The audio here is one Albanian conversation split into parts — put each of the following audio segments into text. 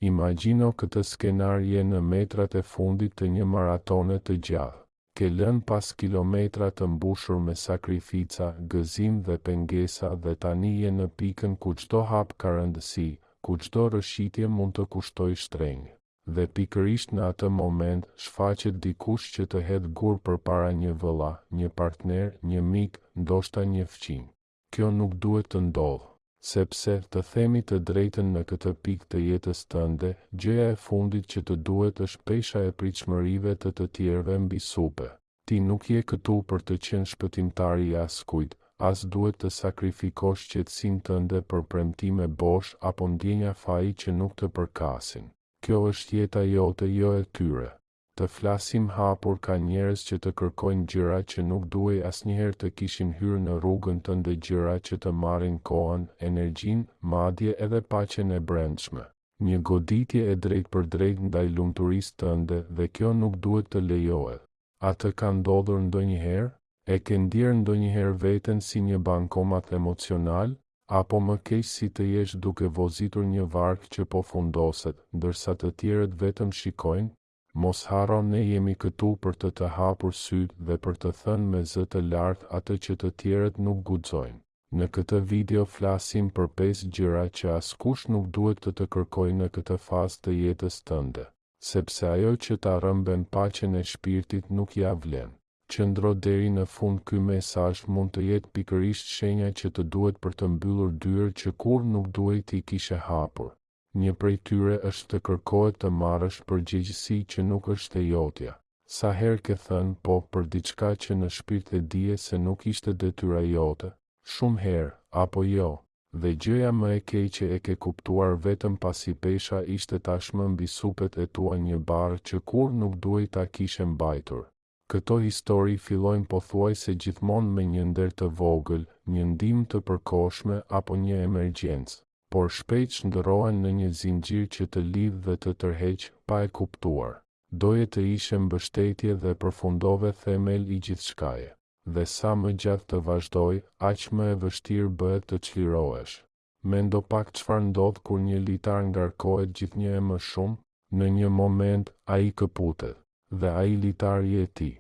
Imagjino këtë skenar je në metrat e fundit të një maratone të gjatë. Ke lënë pas kilometra të mbushur me sakrifica, gëzim dhe pengesa dhe tani je në pikën ku çdo hap ka rëndësi, ku çdo rrëshqitje mund të kushtojë shtrenjtë. Dhe pikërisht në atë moment, shfaqet dikush që të hedh gur përpara një vëlla, një partner, një mik, ndoshta një fqinj. Kjo nuk duhet të ndodhë. Sepse, të themi të drejtën në këtë pikë të jetës tënde, gjëja e fundit që të duhet është pesha e pritshmërive të të tjerëve mbi supe. Ti nuk je këtu për të qenë shpëtimtari i askujt, as duhet të sakrifikosh qetësinë tënde për premtime bosh apo ndjenja faji që nuk të përkasin. Kjo është jeta jote jo e tyre. Të flasim hapur ka njerëz që të kërkojnë gjëra që nuk duhej asnjëherë të kishin hyrë në rrugën tënde gjëra që të marrin kohën, energjinë, madje edhe paqen e brendshme. Një goditje e drejtpërdrejtë ndaj lumturisë tënde dhe kjo nuk duhet të lejohet. A të ka ndodhur ndonjëherë? E ke ndjerë ndonjëherë veten si një bankomat emocional? Apo më keq si të jesh duke vozitur një varkë që po fundoset, ndërsa të tjerët vetëm shikojnë? Mos harro ne jemi këtu për të të hapur sytë dhe për të thënë me zë të lartë atë që të tjerët nuk guxojnë. Në këtë video flasim për pesë gjëra që askush nuk duhet të të kërkojë në këtë fazë të jetës tënde. Sepse ajo që ta rrëmben paqen e shpirtit nuk ia vlen. Qëndro deri në fund ky mesazh mund të jetë pikërisht shenja që të duhet për të mbyllur dyer që kurrë nuk duhej t'i kishe hapur. Një prej tyre është të kërkohet të marrësh përgjegjësi që nuk është e jotja. Sa herë ke thënë po për diçka që në shpirt e dije se nuk ishte detyra jote? Shumë herë, apo jo? Dhe gjëja më e keqe e ke kuptuar vetëm pasi pesha ishte tashmë mbi supet e tua një barrë që kurrë nuk duhej ta kishe mbajtur. Këto histori fillojnë pothuajse gjithmonë me një nder të vogël, një ndihmë të përkohshme apo një emergjencë, por shpejt shndërrohen në një zinxhir që të lidh dhe të tërheq, pa e kuptuar. Doje të ishe mbështetje dhe përfundove themel i gjithçkaje. Dhe sa më gjatë të vazhdojë, aq më e vështirë bëhet të çlirohesh. Mendo pak çfarë ndodh kur një litar ngarkohet gjithnjë e më shumë? Në një moment, ai këputet. Dhe ai litar je ti.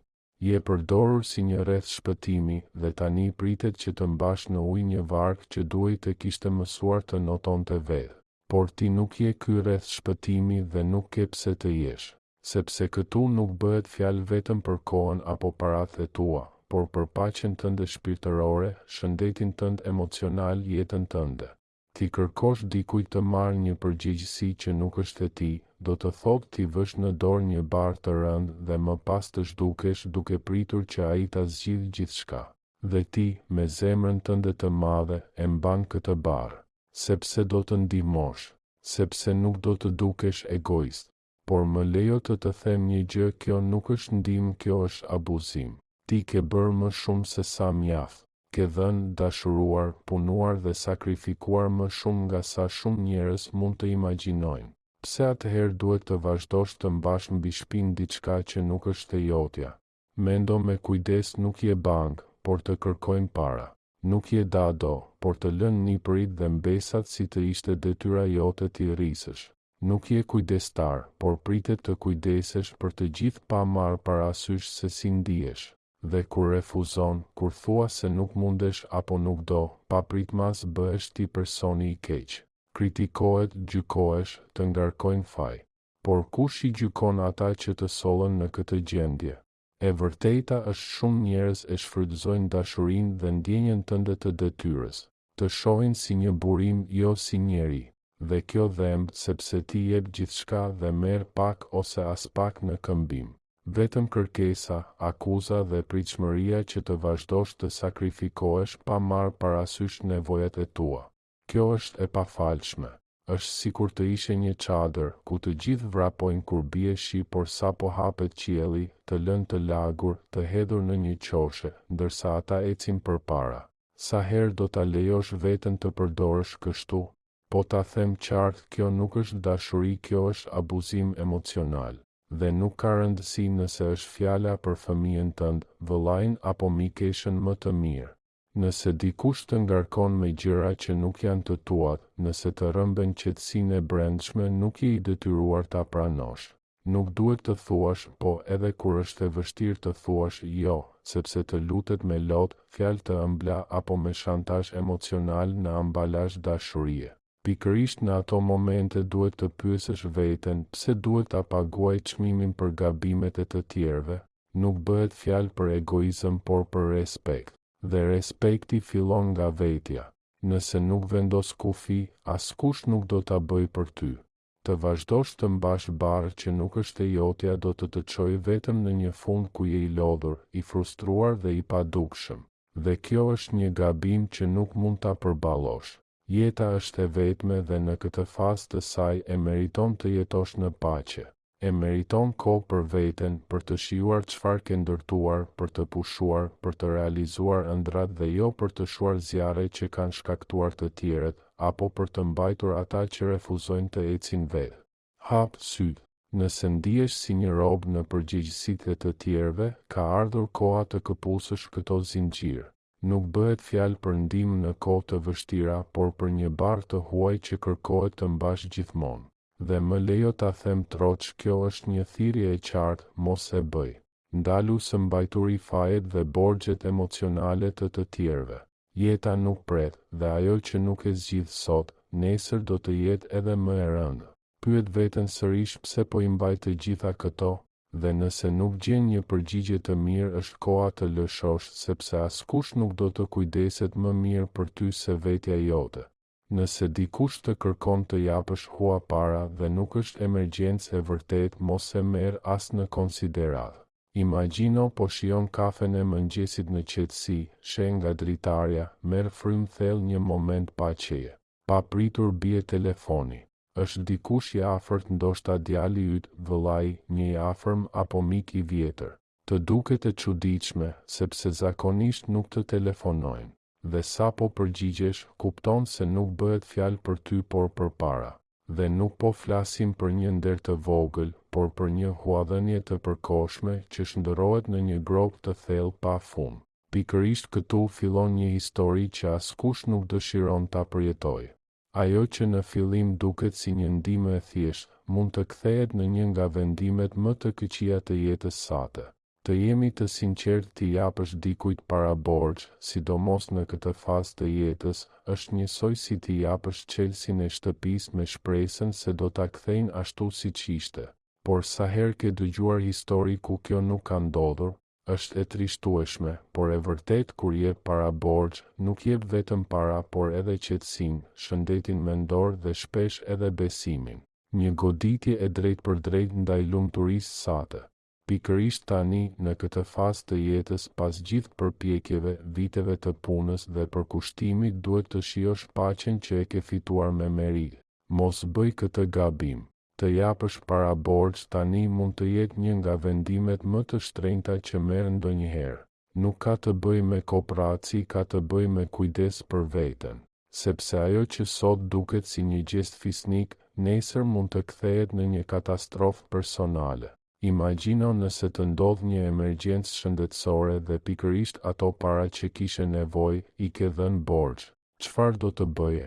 Je përdorur si një rreth shpëtimi dhe tani pritet që të mbash në ujë një varkë që duhej të kishte mësuar të notonte vetë. Por ti nuk je ky rreth shpëtimi dhe nuk ke pse të jesh. Sepse këtu nuk bëhet fjalë vetëm për kohën apo paratë e tua, por për paqen tënde shpirtërore, shëndetin tënd emocional, jetën tënde. T'i kërkosh dikujt të marrë një përgjegjësi që nuk është e tij, do të thotë t'i vësh në dorë një barrë të rëndë dhe më pas të zhdukesh duke pritur që ai ta zgjidhë gjithçka. Dhe ti, me zemrën tënde të madhe, e mban këtë barrë. Sepse do të ndihmosh. Sepse nuk do të dukesh egoist. Por më lejo të të them një gjë kjo nuk është ndihmë kjo është abuzim. Ti ke bërë më shumë se sa mjaft. Ke dhënë, dashuruar, punuar dhe sakrifikuar më shumë nga sa shumë njerëz mund të imagjinojnë. Pse atëherë duhet të vazhdosh të mbash mbi shpinë diçka që nuk është e jotja? Mendo me kujdes nuk je bankë, por të kërkojnë para. Nuk je dado, por të lënë nipërit dhe mbesat si të ishte detyra jote t'i rrisësh. Nuk je kujdestar, por pritet të kujdesesh për të gjithë pa marrë parasysh se si ndihesh. Dhe kur refuzon, kur thua se nuk mundesh apo nuk do, papritmas bëhesh ti personi i keq. Kritikohet, gjykohesh, të ngarkojnë faj. Por kush i gjykon ata që të sollën në këtë gjendje? E vërteta është shumë njerëz e shfrytëzojnë dashurinë dhe ndjenjën tënde të detyrës. Të shohin si një burim jo si njeri. Dhe kjo dhemb sepse ti jep gjithçka dhe merr pak ose aspak në këmbim. Vetëm kërkesa, akuza dhe pritshmëria që të vazhdosh të sakrifikohesh pa marrë parasysh nevojat e tua. Kjo është e pafalshme. Është sikur të ishe një çadër, ku të gjithë vrapojnë kur bie shi por sapo hapet qielli, të lënë të lagur, të hedhur në një qoshe, ndërsa ata ecin përpara. Sa herë do ta lejosh veten të përdorësh kështu? Po ta them qartë kjo nuk është dashuri kjo është abuzim emocional. Dhe nuk ka rëndësi nëse është fjala për fëmijën tënd, vëllain apo mikeshën më të mirë. Nëse dikush të ngarkon me gjëra që nuk janë të tuat, nëse të rrëmben qetësinë e brendshme nuk je i detyruar ta pranosh. Nuk duhet të thuash po edhe kur është e vështirë të thuash jo, sepse të lutet me lot, fjalë të ëmbla apo me shantazh emocional në ambalazh dashurie. Pikërisht në ato momente duhet të pyesësh veten pse duhet ta paguaj çmimin për gabimet e të tjerëve? Nuk bëhet fjalë për egoizëm por për respekt. Dhe respekti fillon nga vetja. Nëse nuk vendos kufi, askush nuk do ta bëjë për ty. Të vazhdosh të mbash barrë që nuk është e jotja do të të çojë vetëm në një fund ku je i lodhur, i frustruar dhe i padukshëm. Dhe kjo është një gabim që nuk mund ta përballosh. Jeta është e vetme dhe në këtë fazë të saj e meriton të jetosh në paqe. E meriton kohë për veten, për të shijuar çfarë ke ndërtuar, për të pushuar, për të realizuar ëndrrat dhe jo për të shuar zjarre që kanë shkaktuar të tjerët, apo për të mbajtur ata që refuzojnë të ecin vetë. Hap sytë. Nëse ndihesh si një rob në përgjegjësitë e të tjerëve, ka ardhur koha të këpusësh këto zinxhirë. Nuk bëhet fjalë për ndihmë në kohë të vështira, por për një barrë të huaj që kërkohet të mbash gjithmonë. Dhe më lejo ta them troç kjo është një thirrje e qartë, mos e bëj. Ndalu së mbajturi fajet dhe borxhet emocionale të të tjerëve. Jeta nuk pret, dhe ajo që nuk e zgjidh sot, nesër do të jetë edhe më e rëndë. Pyet veten sërish pse po i mbaj të gjitha këto? Dhe nëse nuk gjen një përgjigje të mirë është koha të lëshosh sepse askush nuk do të kujdeset më mirë për ty se vetja jote. Nëse dikush të kërkon të japësh hua para dhe nuk është emergjencë e vërtetë mos e merr as në konsideratë. Imagjino po shijon kafen e mëngjesit në qetësi, sheh nga dritarja, merr frymë thellë një moment paqeje. Papritur bie telefoni. Është dikush i afërt ndoshta djali yt, vëllai, një i afërm apo mik i vjetër. Të duket e çuditshme, sepse zakonisht nuk të telefonojnë. Dhe sapo përgjigjesh, kupton se nuk bëhet fjalë për ty por për para. Dhe nuk po flasim për një nder të vogël, por për një huadhënie të përkohshme që shndërrohet në një gropë të thellë pa fund. Pikërisht këtu fillon një histori që askush nuk dëshiron ta përjetojë. Ajo që në fillim duket si një ndihmë e thjeshtë, mund të kthehet në një nga vendimet më të këqija të jetës sate. Të jemi të sinqertë t'i japësh dikujt para borxh, sidomos në këtë fazë të jetës, është njësoj si t'i japësh çelësin e shtëpisë me shpresën se do ta kthejnë ashtu siç ishte. Por sa herë ke dëgjuar histori ku kjo nuk ka ndodhur? Është e trishtueshme, por e vërtetë kur jep para borxh, nuk jep vetëm para por edhe qetësinë, shëndetin mendor dhe shpesh edhe besimin. Një goditje e drejtpërdrejtë ndaj lumturisë sate. Pikërisht tani, në këtë fazë të jetës, pas gjithë përpjekjeve, viteve të punës dhe përkushtimit duhet të shijosh paqen që e ke fituar me meritë. Mos bëj këtë gabim. Të japësh para borxh tani mund të jetë një nga vendimet më të shtrenjta që merr ndonjëherë. Nuk ka të bëjë me koprraci ka të bëjë me kujdes për veten. Sepse ajo që sot duket si një gjest fisnik, nesër mund të kthehet në një katastrofë personale. Imagjino nëse të ndodh një emergjencë shëndetësore dhe pikërisht ato para që kishe nevojë, i ke dhënë borxh. Çfarë do të bëje?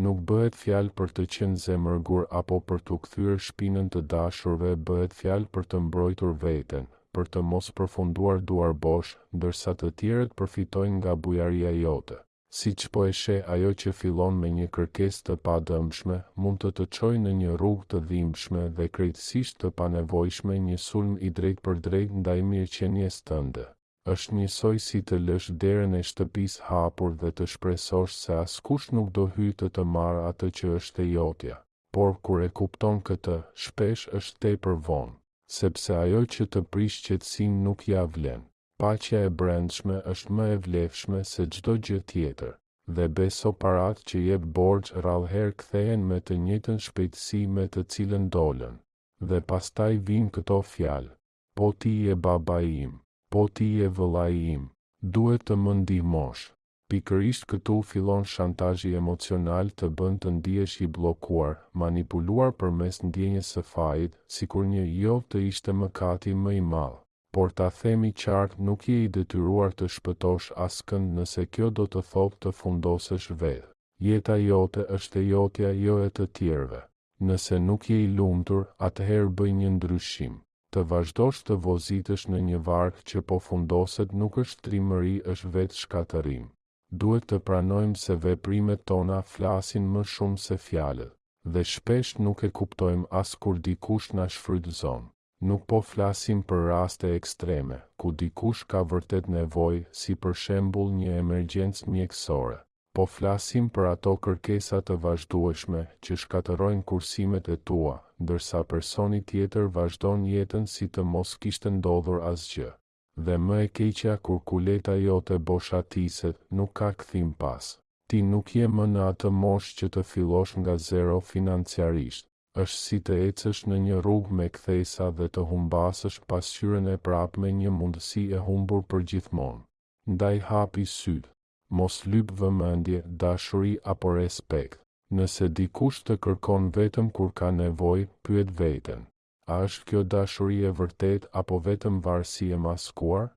Nuk bëhet fjalë për të qenë zemërgur apo për t'u kthyer shpinën të dashurve bëhet fjalë për të mbrojtur veten, për të mos përfunduar duarbosh, ndërsa të tjerët përfitojnë nga bujaria jote. Siç po e sheh ajo që fillon me një kërkesë të padëmshme, mund të të çojë në një rrugë të dhimbshme dhe krejtësisht të panevojshme një sulm i drejtpërdrejtë ndaj mirëqenies tënde. Është njësoj si të lësh derën e shtëpisë hapur dhe të shpresosh se askush nuk do hyjë të të marrë atë që është e jotja. Por kur e kupton këtë, shpesh është tepër vonë. Sepse ajo që të prish qetësinë nuk ia vlen. Paqja e brendshme është më e vlefshme se çdo gjë tjetër. Dhe beso paratë që jep borxh rrallëherë kthehen me të njëjtën shpejtësi me të cilën dolën. Dhe pastaj vijnë këto fjalë. Po ti je babai im. Po ti je vëllai im. Duhet të më ndihmosh. Pikërisht këtu fillon shantazhi emocional të bën të ndihesh i bllokuar, manipuluar përmes ndjenjës së fajit, sikur një jo të ishte mëkati më i madh. Por ta themi qartë nuk je i detyruar të shpëtosh askënd nëse kjo do të thotë të fundosesh vetë. Jeta jote është e jotja jo e të tjerëve. Nëse nuk je i lumtur, atëherë bëj një ndryshim. Të vazhdosh të vozitësh në një varkë që po fundoset nuk është trimëri është vetëshkatërrim. Duhet të pranojmë se veprimet tona flasin më shumë se fjalët. Dhe shpesh nuk e kuptojmë as kur dikush na shfrytëzon. Nuk po flasim për raste ekstreme, ku dikush ka vërtet nevojë, si për shembull një emergjencë mjekësore. Po flasim për ato kërkesa të vazhdueshme, që shkatërrojnë kursimet e tua, ndërsa personi tjetër vazhdon jetën si të mos kishte ndodhur asgjë. Dhe më e keqja kur kuleta jote boshatiset, nuk ka kthim pas. Ti nuk je më në atë moshë që të fillosh nga zero financiarisht. Është si të ecësh në një rrugë me kthesa dhe të humbasësh pasqyrën e prapme një mundësi e humbur përgjithmonë. Ndaj hapi sytë. Mos lyp vëmendje, dashuri apo respekt. Nëse dikush të kërkon vetëm kur ka nevojë, pyet veten. A është kjo dashuri e vërtetë apo vetëm varësi e maskuar?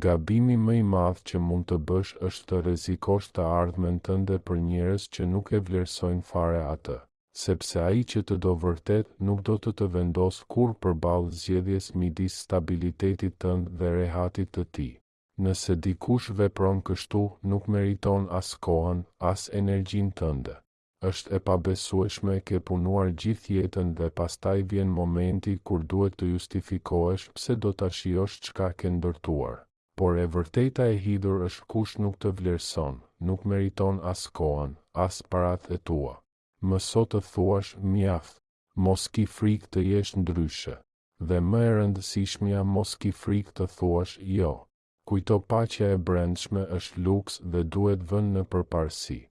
Gabimi më i madh që mund të bësh është të rrezikosh të ardhmen tënde për njerëz që nuk e vlerësojnë fare atë. Sepse ai që të do vërtet nuk do të të vendosë kurrë përballë zgjedhjes midis stabilitetit tënd dhe rehatit të tij. Nëse dikush vepron kështu, nuk meriton as kohën, as energjinë tënde. Është e pabesueshme ke punuar gjithë jetën dhe pastaj vjen momenti kur duhet të justifikohesh pse do ta shijosh çka ke ndërtuar. Por e vërteta e hidhur është kush nuk të vlerëson, nuk meriton as kohën, as paratë e tua. Mëso të thuash mjaft. Mos ki frikë të jesh ndryshe. Dhe më e rëndësishmja mos ki frikë të thuash jo. Kujto paqja e brendshme është luks dhe duhet vënë në përparësi.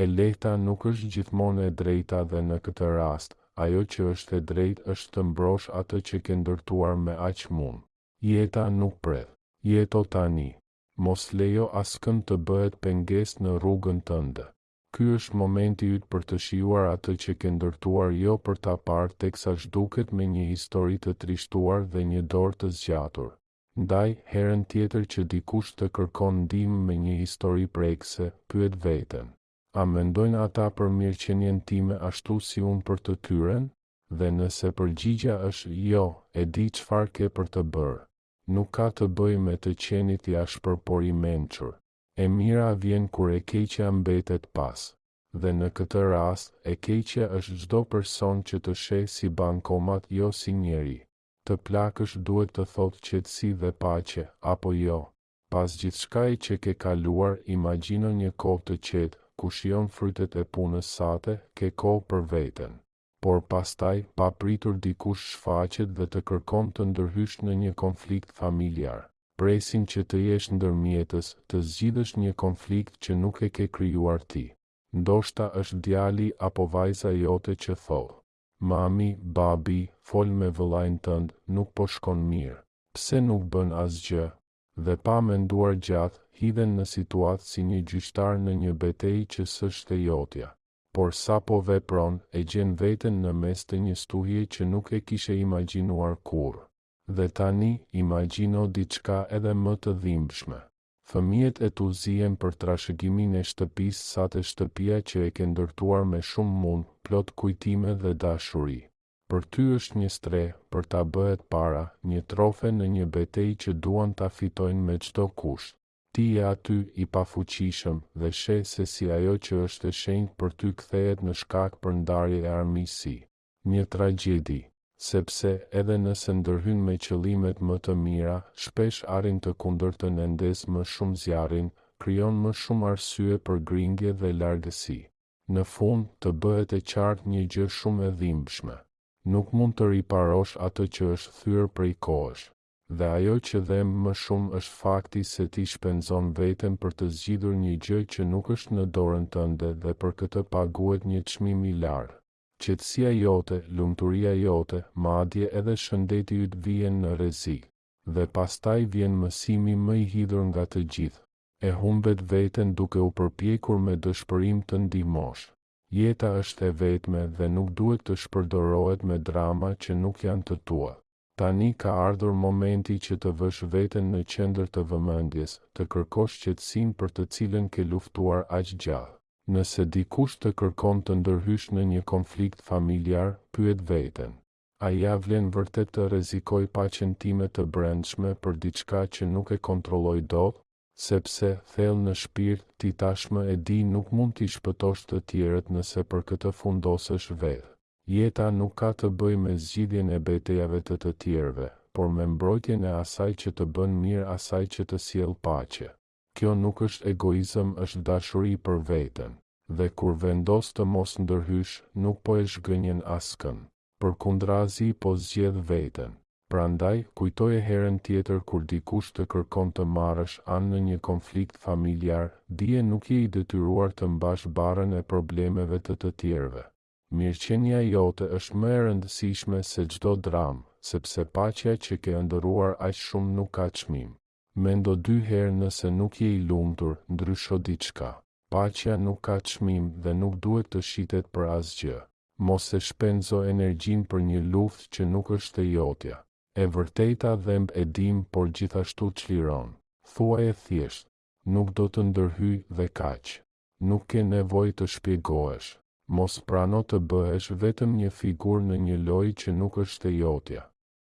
E lehta nuk është gjithmonë e drejta dhe në këtë rast, ajo që është e drejtë është të mbrosh atë që ke ndërtuar me aq mund. Jeta nuk pret. Jeto tani. Mos lejo askënd të bëhet pengesë në rrugën tënde. Ky është momenti yt për të shijuar atë që ke ndërtuar jo për ta parë teksa zhduket me një histori të trishtuar dhe një dorë të zgjatur. Ndaj, herën tjetër që dikush të kërkon ndihmë me një histori prekëse, pyet veten. A mendojnë ata për mirëqenien time ashtu si unë për të tyren? Dhe nëse përgjigja është jo, e di çfarë ke për të bërë. Nuk ka të bëjë me të qenit i ashpër por i mençur. E mira vjen kur e keqja mbetet pas. Dhe në këtë rast, e keqja është çdo person që të sheh si bankomat jo si njeri. Të plakësh duhet të thotë qetësi dhe paqe, apo jo? Pas gjithçkaje që ke kaluar, imagjino një kohë të qetë, ku shijon frytet e punës sate, ke kohë për veten. Por pastaj, papritur dikush shfaqet dhe të kërkon të ndërhysh në një konflikt familjar. Presin që të jesh ndërmjetës, të zgjidhësh një konflikt që nuk e ke krijuar ti. Ndoshta është djali apo vajza jote që thotë. Mami, babi, fol me vëllain tënd, nuk po shkon mirë. Pse nuk bën asgjë? Dhe pa menduar gjatë, hidhen në situatë si një gjyqtar në një betejë që s'është e jotja. Por sapo vepron, e gjen veten në mes të një stuhie që nuk e kishe imagjinuar kurrë. Dhe tani, imagjino diçka edhe më të dhimbshme. Fëmijët e tu zihen për trashëgiminë e shtëpisë sate shtëpia që e ke ndërtuar me shumë mund, plot kujtime dhe dashuri. Për ty është një strehë, për ta bëhet para, një trofe në një betejë që duan ta fitojnë me çdo kusht. Ti je aty, i pafuqishëm, dhe sheh se si ajo që është e shenjtë për ty kthehet në shkak për ndarje e armiqësi. Një tragjedi. Sepse, edhe nëse ndërhyn me qëllimet më të mira, shpesh arrin të kundërtën e ndez më shumë zjarrin, krijon më shumë arsye për grindje dhe largësi. Në fund, të bëhet e qartë një gjë shumë e dhimbshme. Nuk mund të riparosh atë që është thyer prej kohësh. Dhe ajo që dhemb më shumë është fakti se ti shpenzon veten për të zgjidhur një gjë që nuk është në dorën tënde dhe për këtë paguhet një çmim i lartë. Qetësia jote, lumturia jote, madje edhe shëndeti yt vihen në rrezik. Dhe pastaj vjen mësimi më i hidhur nga të gjithë. E humbet veten duke u përpjekur me dëshpërim të ndihmosh. Jeta është e vetme dhe nuk duhet të shpërdorohet me drama që nuk janë të tua. Tani ka ardhur momenti që të vësh veten në qendër të vëmendjes, të kërkosh qetësinë për të cilën ke luftuar aq gjatë. Nëse dikush të kërkon të ndërhysh në një konflikt familjar, pyet veten. A ia vlen vërtet të rrezikoj paqen time të brendshme për diçka që nuk e kontrolloj dot? Sepse, thellë në shpirt, ti tashmë e di nuk mund t'i shpëtosh të tjerët nëse për këtë fundosesh vetë. Jeta nuk ka të bëjë me zgjidhjen e betejave të të tjerëve, por me mbrojtjen e asaj që të bën mirë asaj që të sjell paqe. Kjo nuk është egoizëm është dashuri për veten. Dhe kur vendos të mos ndërhysh, nuk po e zhgënjen askënd. Përkundrazi po zgjedh veten. Prandaj, kujtoje herën tjetër kur dikush të kërkon të marrësh anë në një konflikt familjar, dije nuk je i detyruar të mbash barrën e problemeve të të tjerëve. Mirëqenia jote është më e rëndësishme se çdo dramë, sepse paqja që ke ëndërruar aq shumë nuk ka çmim. Mendo dy herë nëse nuk je i lumtur, ndrysho diçka. Paqja nuk ka çmim dhe nuk duhet të shitet për asgjë. Mos e shpenzo energjinë për një luftë që nuk është e jotja. E vërteta dhemb e dimë por gjithashtu çliron. Thuaje thjesht, Nuk do të ndërhyj dhe kaq. Nuk ke nevojë të shpjegohesh. Mos prano të bëhesh vetëm një figurë në një lojë që nuk është e jotja.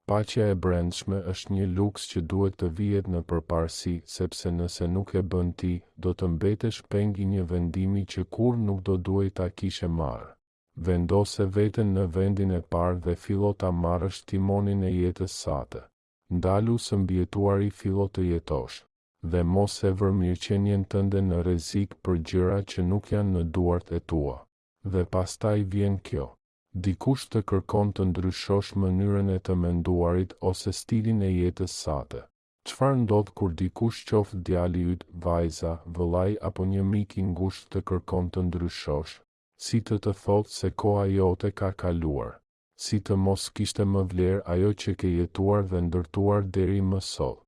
Paqja e brendshme është një luks që duhet të vihet në përparësi, sepse nëse nuk e bën ti, do të mbetesh peng i një vendimi që kurrë nuk do duhej ta kishe marrë. Vendose veten në vendin e parë dhe fillo ta marrësh timonin e jetës sate. Ndalu së mbijetuari fillo të jetosh. Dhe mos e vër mirëqenien tënde në rrezik për gjëra që nuk janë në duart e tua. Dhe pastaj vjen kjo. Dikush të kërkon të ndryshosh mënyrën e të menduarit ose stilin e jetës sate. Çfarë ndodh kur dikush qoftë djali yt, vajza, vëllai apo një mik i ngushtë të kërkon të ndryshosh? Si të të thotë se koha jote ka kaluar. Si të mos kishte më vlerë ajo që ke jetuar dhe ndërtuar deri më sot.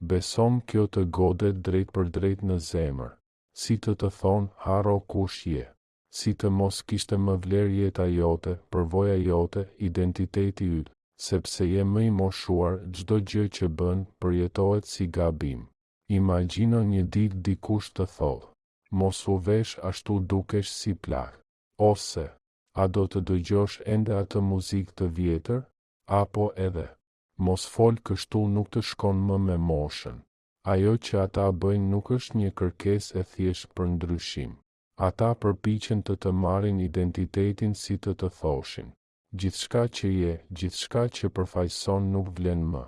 Besomë kjo të godet drejtpërdrejt në zemër. Si të të thonë, harro kush je. Si të mos kishte më vlerë jeta jote, përvoja jote, identiteti yt. Sepse je më i moshuar, çdo gjë që bën, përjetohet si gabim. Imagjino një ditë dikush të thotë. Mos u vesh ashtu dukesh si plak. Ose, a do të dëgjosh ende atë muzikë të vjetër? Apo edhe, Mos fol kështu nuk të shkon më me moshën. Ajo që ata bëjnë nuk është një kërkesë e thjeshtë për ndryshim. Ata përpiqen të të marrin identitetin si të të thoshin. Gjithçka që je, gjithçka që përfaqëson nuk vlen më.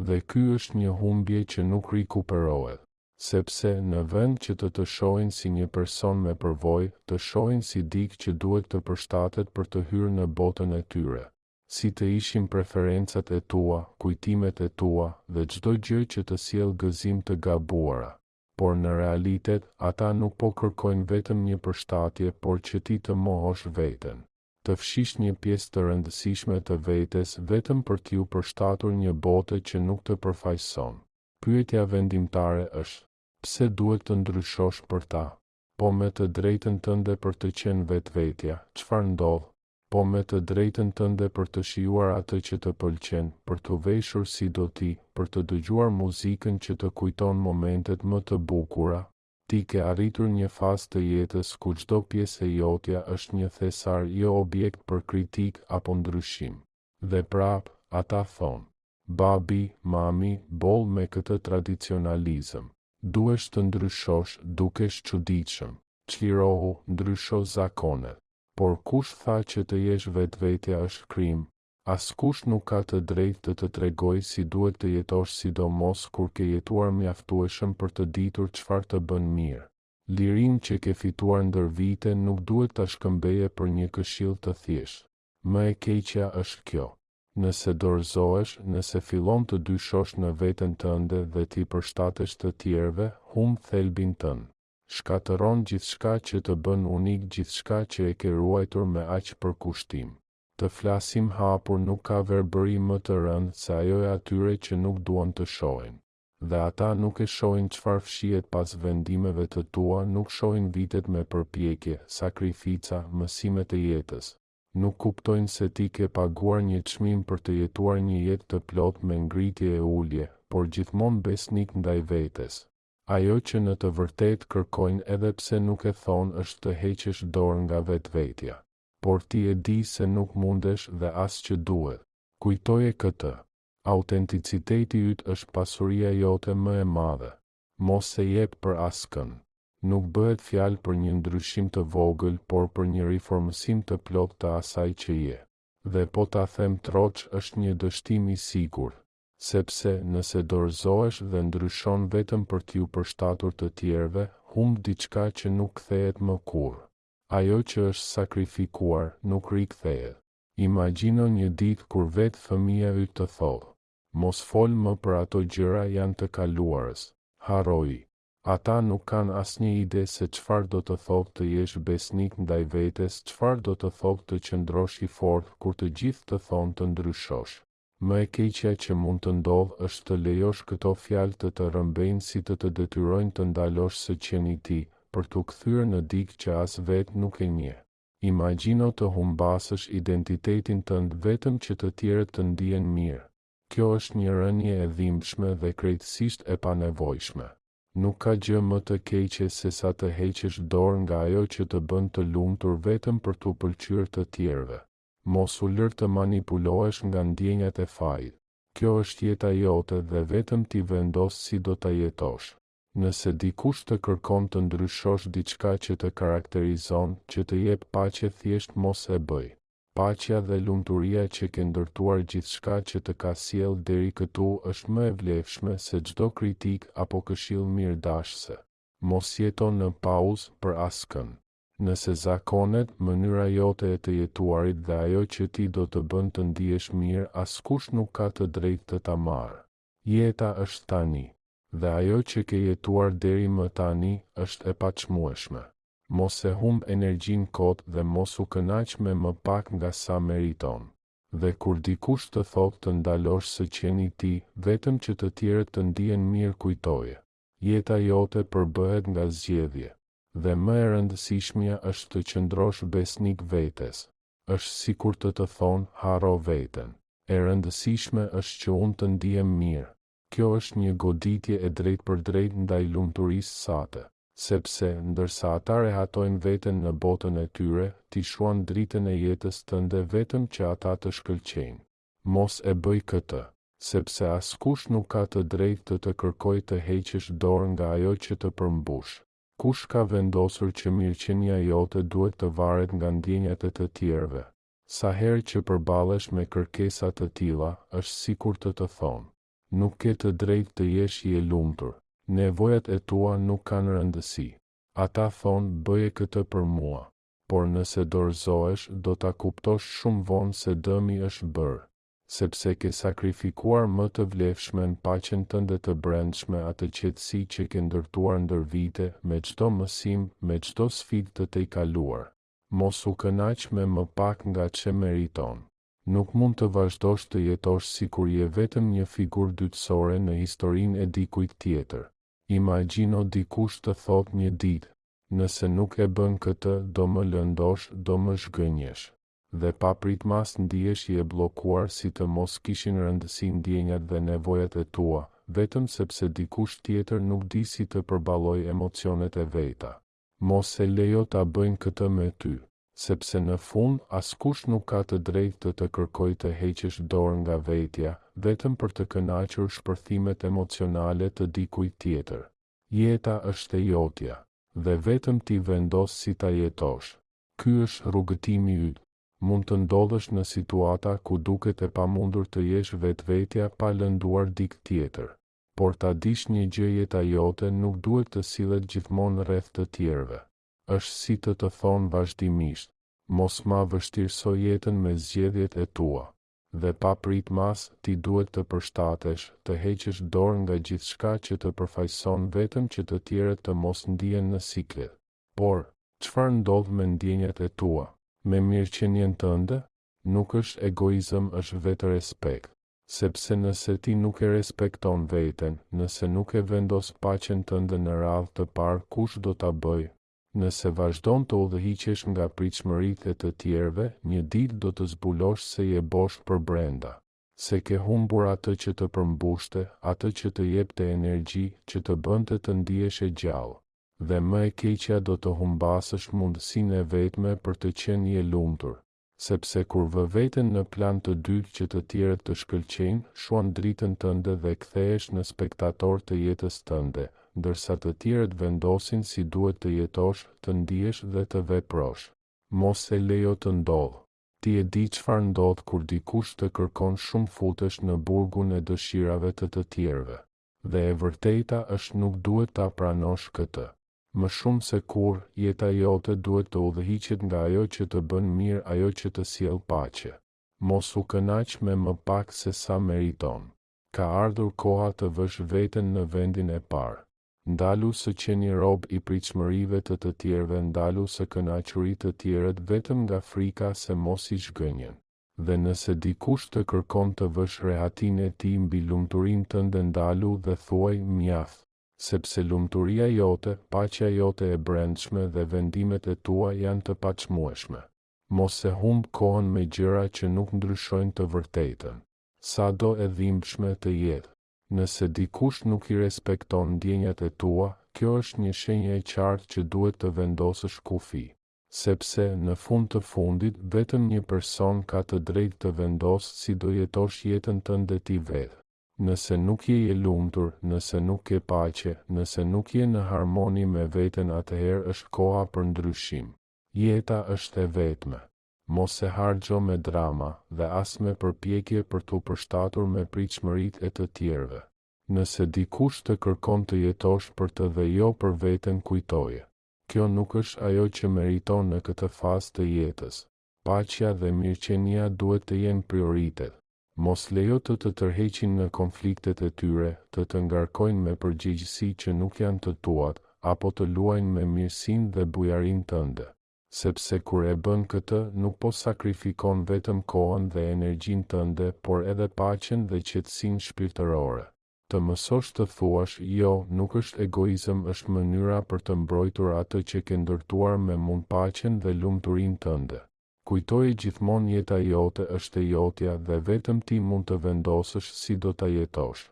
Dhe ky është një humbje që nuk rikuperohet. Sepse, në vend që të të shohin si një person me përvojë, të shohin si dikë që duhet të përshtatet për të hyrë në botën e tyre. Si të ishin preferencat e tua, kujtimet e tua, dhe çdo gjë që të sjell gëzim të gabuara. Por në realitet, ata nuk po kërkojnë vetëm një përshtatje por që ti të mohosh veten. Të fshish një pjesë të rëndësishme të vetes vetëm për t'iu përshtatur një bote që nuk të përfaqëson. Pyetja vendimtare është, pse duhet të ndryshosh për ta? Po me të drejtën tënde për të qenë vetvetja, çfarë ndodh? Po me të drejtën tënde për të shijuar atë që të pëlqen, për t'u veshur si do ti, për të dëgjuar muzikën që të kujton momentet më të bukura? Ti ke arritur një fazë të jetës ku çdo pjesë e jotja është një thesar jo objekt për kritikë apo ndryshim. Dhe prapë, ata thonë. Babi, mami, boll me këtë tradicionalizëm. Duhesh të ndryshosh, dukesh çuditshëm. Çlirohu, ndrysho zakonet. Por kush tha që të jesh vetvetja është krim? Askush nuk ka të drejtë të të tregojë si duhet të jetosh sidomos kur ke jetuar mjaftueshëm për të ditur çfarë të bën mirë. Lirinë që ke fituar ndër vite nuk duhet ta shkëmbeje për një këshillë të thjeshtë. Më e keqja është kjo. Nëse dorëzohesh, nëse fillon të dyshosh në veten tënde dhe t'i përshtatesh të tjerëve, humb thelbin tënd. Shkatërron gjithçka që të bën unik gjithçka që e ke ruajtur me aq përkushtim. Të flasim hapur nuk ka verbëri më të rëndë se ajo e atyre që nuk duan të shohin. Dhe ata nuk e shohin çfarë fshihet pas vendimeve të tua nuk shohin vitet me përpjekje, sakrifica, mësimet e jetës. Nuk kuptojnë se ti ke paguar një çmim për të jetuar një jetë të plotë me ngritje e ulje, por gjithmonë besnik ndaj vetes. Ajo që në të vërtetë kërkojnë edhe pse nuk e thonë është të heqësh dorë nga vetvetja. Por ti e di se nuk mundesh dhe as që duhet. Kujtoje këtë. Autenticiteti yt është pasuria jote më e madhe. Mos e jep për askënd. Nuk bëhet fjalë për një ndryshim të vogël por për një riformësim të plotë të asaj që je. Dhe po ta them troç është një dështim i sigurt. Sepse, nëse dorëzohesh dhe ndryshon vetëm për t'iu përshtatur të tjerëve, humb diçka që nuk kthehet më kurrë. Ajo që është sakrifikuar, nuk rikthehet. Imagjino një ditë kur vetë fëmija yt të thotë. Mos fol më për ato gjëra janë të kaluarës. Harroji. Ata nuk kanë asnjë ide se çfarë do të thotë të jesh besnik ndaj vetes çfarë do të thotë të qëndrosh i fortë kur të gjithë të thonë të ndryshosh. Më e keqja që mund të ndodhë është të lejosh këto fjalë të të rrëmbejnë si të të detyrojnë të ndalosh së qeni ti, për t'u kthyer në dikë që as vetë nuk e njeh. Imagjino të humbasësh identitetin tënd vetëm që të tjerët të ndihen mirë. Kjo është një rënie e dhimbshme dhe krejtësisht e panevojshme. Nuk ka gjë më të keqe sesa të heqësh dorë nga ajo që të bën të lumtur vetëm për t'u pëlqyer të tjerëve. Mos u lër të manipulohesh nga ndjenjat e fajit. Kjo është jeta jote dhe vetëm ti vendos si do ta jetosh. Nëse dikush të kërkon të ndryshosh diçka që të karakterizon, që të jep paqe thjesht mos e bëj. Paqja dhe lumturia që ke ndërtuar gjithçka që të ka sjellë deri këtu është më e vlefshme se çdo kritikë apo këshillë mirëdashëse. Mos jeto në pauzë për askënd. Nëse zakonet, mënyra jote e të jetuarit dhe ajo që ti do të bën të ndihesh mirë askush nuk ka të drejtë të ta marrë. Jeta është tani. Dhe ajo që ke jetuar deri më tani, është e paçmueshme. Mos e humb energjinë kot dhe mos u kënaq me më pak nga sa meriton. Dhe kur dikush të thotë të ndalosh së qeni ti, vetëm që të tjerët të ndihen mirë kujtoje. Jeta jote përbëhet nga zgjedhje. Dhe më e rëndësishmja është të qëndrosh besnik vetes. Është sikur të të thonë, harro veten. E rëndësishme është që unë të ndihem mirë. Kjo është një goditje e drejtpërdrejtë ndaj lumturisë sate. Sepse, ndërsa ata rehatojnë veten në botën e tyre, ti shuan dritën e jetës tënde vetëm që ata të shkëlqejnë. Mos e bëj këtë. Sepse askush nuk ka të drejtë të të kërkojë të heqësh dorë nga ajo që të përmbush. Kush ka vendosur që mirëqenia jote duhet të varet nga ndjenjat e të tjerëve? Sa herë që përballesh me kërkesa të tilla, është sikur të të thonë, Nuk ke të drejtë të jesh i e lumtur. Nevojat e tua nuk kanë rëndësi. Ata thonë, bëje këtë për mua. Por nëse dorëzohesh, do ta kuptosh shumë vonë se dëmi është bërë. Sepse ke sakrifikuar më të vlefshmen paqen tënde të brendshme atë qetësi që ke ndërtuar ndër vite, me çdo mësim, me çdo sfidë të tejkaluar. Mos u kënaq me më pak nga ç'e meriton. Nuk mund të vazhdosh të jetosh sikur je vetëm një figurë dytësore në historinë e dikujt tjetër. Imagjino dikush të thotë një ditë, Nëse nuk e bën këtë, do më lëndosh, do më zhgënjesh. Dhe papritmas ndihesh i e bllokuar si të mos kishin rëndësi ndjenjat dhe nevojat e tua, vetëm sepse dikush tjetër nuk di si të përballojë emocionet e veta. Mos e lejo ta bëjnë këtë me ty. Sepse në fund, askush nuk ka të drejtë të të kërkojë të heqësh dorë nga vetja, vetëm për të kënaqur shpërthimet emocionale të dikujt tjetër. Jeta është e jotja. Dhe vetëm ti vendos si ta jetosh. Ky është rrugëtimi yt. Mund të ndodhesh në situata ku duket e pamundur të jesh vetvetja pa lënduar dikë tjetër. Por ta dish një gjë jeta jote nuk duhet të sillet gjithmonë rreth të tjerëve. Është si të të thonë vazhdimisht, Mos ma vështirëso jetën me zgjedhjet e tua. Dhe papritmas, ti duhet të përshtatesh, të heqësh dorë nga gjithçka që të përfaqëson vetëm që të tjerët të mos ndihen në siklet. Por, çfarë ndodh me ndjenjat e tua? Me mirëqenien tënde? Nuk është egoizëm është vetërespekt. Sepse nëse ti nuk e respekton veten, nëse nuk e vendos paqen tënde në radhë të parë kush do ta bëjë? Nëse vazhdon të udhëhiqesh nga pritshmëritë e të tjerëve, një ditë do të zbulosh se je bosh përbrenda. Se ke humbur atë që të përmbushte, atë që të jepte energji, që të bënte të ndiheshe gjallë. Dhe më e keqja do të humbasësh mundësinë e vetme për të qenë e lumtur. Sepse kur vë veten në plan të dytë që të tjerët të shkëlqejnë, shuan dritën tënde dhe kthehesh në spektator të jetës tënde, ndërsa të tjerët vendosin si duhet të jetosh, të ndihesh dhe të veprosh. Mos e lejo të ndodhë. Ti e di çfarë ndodh kur dikush të kërkon shumë futesh në burgun e dëshirave të të tjerëve. Dhe e vërteta është nuk duhet ta pranosh këtë. Më shumë se kurrë, jeta jote duhet të udhëhiqet nga ajo që të bën mirë ajo që të sjell paqe. Mos u kënaq me më pak se sa meriton. Ka ardhur koha të vësh veten në vendin e parë. Ndalu së qeni rob i pritshmërive të të tjerëve ndalu së kënaquri të tjerët vetëm nga frika se mos i zhgënjen. Dhe nëse dikush të kërkon të vësh rehatinë e tij mbi lumturinë tënde ndalu dhe thuaj mjaft. Sepse lumturia jote, paqja jote e brendshme dhe vendimet e tua janë të paçmueshme. Mos e humb kohën me gjëra që nuk ndryshojnë të vërtetën. Sado e dhimbshme të jetë. Nëse dikush nuk i respekton ndjenjat e tua, kjo është një shenjë e qartë që duhet të vendosësh kufi. Sepse, në fund të fundit, vetëm një person ka të drejtë të vendosë si do jetosh jetën tënde ti vetë. Nëse nuk je e lumtur, nëse nuk ke paqe, nëse nuk je në harmoni me veten atëherë është koha për ndryshim. Jeta është e vetme. Mos e harxho me drama, dhe as me përpjekje për t'u përshtatur me pritshmëritë e të tjerëve. Nëse dikush të kërkon të jetosh për të dhe jo për veten kujtoje. Kjo nuk është ajo që meriton në këtë fazë të jetës. Paqja dhe mirëqenia duhet të jenë prioritet. Mos lejo të të tërheqin në konfliktet e tyre, të të ngarkojnë me përgjegjësi që nuk janë të tuat, apo të luajnë me mirësinë dhe bujarinë tënde. Sepse kur e bën këtë, nuk po sakrifikon vetëm kohën dhe energjinë tënde, por edhe paqen dhe qetësinë shpirtërore. Të mësosh të thuash jo, nuk është egoizëm është mënyra për të mbrojtur atë që ke ndërtuar me mund paqen dhe lumturinë tënde. Kujtoje gjithmonë jeta jote është e jotja dhe vetëm ti mund të vendosësh si do ta jetosh.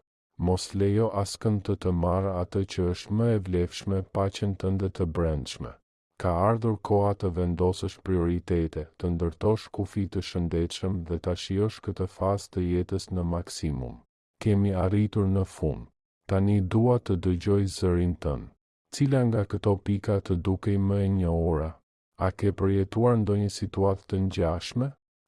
Mos lejo askënd të të marrë atë që është më e vlefshme paqen tënde të brendshme. Ka ardhur koha të vendosësh prioritete, të ndërtosh kufij të shëndetshëm dhe ta shijosh këtë fazë të jetës në maksimum. Kemi arritur në fund. Tani dua të dëgjoj zërin tënd. Cila nga këto pika të dukej më e njohura? A ke përjetuar ndonjë situatë të ngjashme?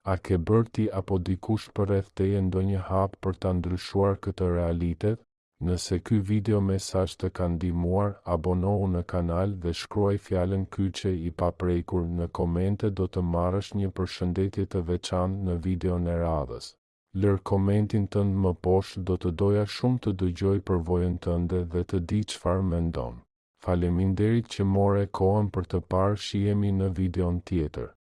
A ke bërë ti apo dikush përreth teje ndonjë hap për ta ndryshuar këtë realitet? Nëse ky video mesazh të ka ndihmuar, abonohu në kanal dhe shkruaj fjalën kyçe i paprekur në komente do të marrësh një përshëndetje të veçantë në videon e radhës. Lër komentin tënd më poshtë do të doja shumë të dëgjoj përvojën tënde dhe të di çfarë mendon. Faleminderit që more kohën për të parë shihemi në videon tjetër.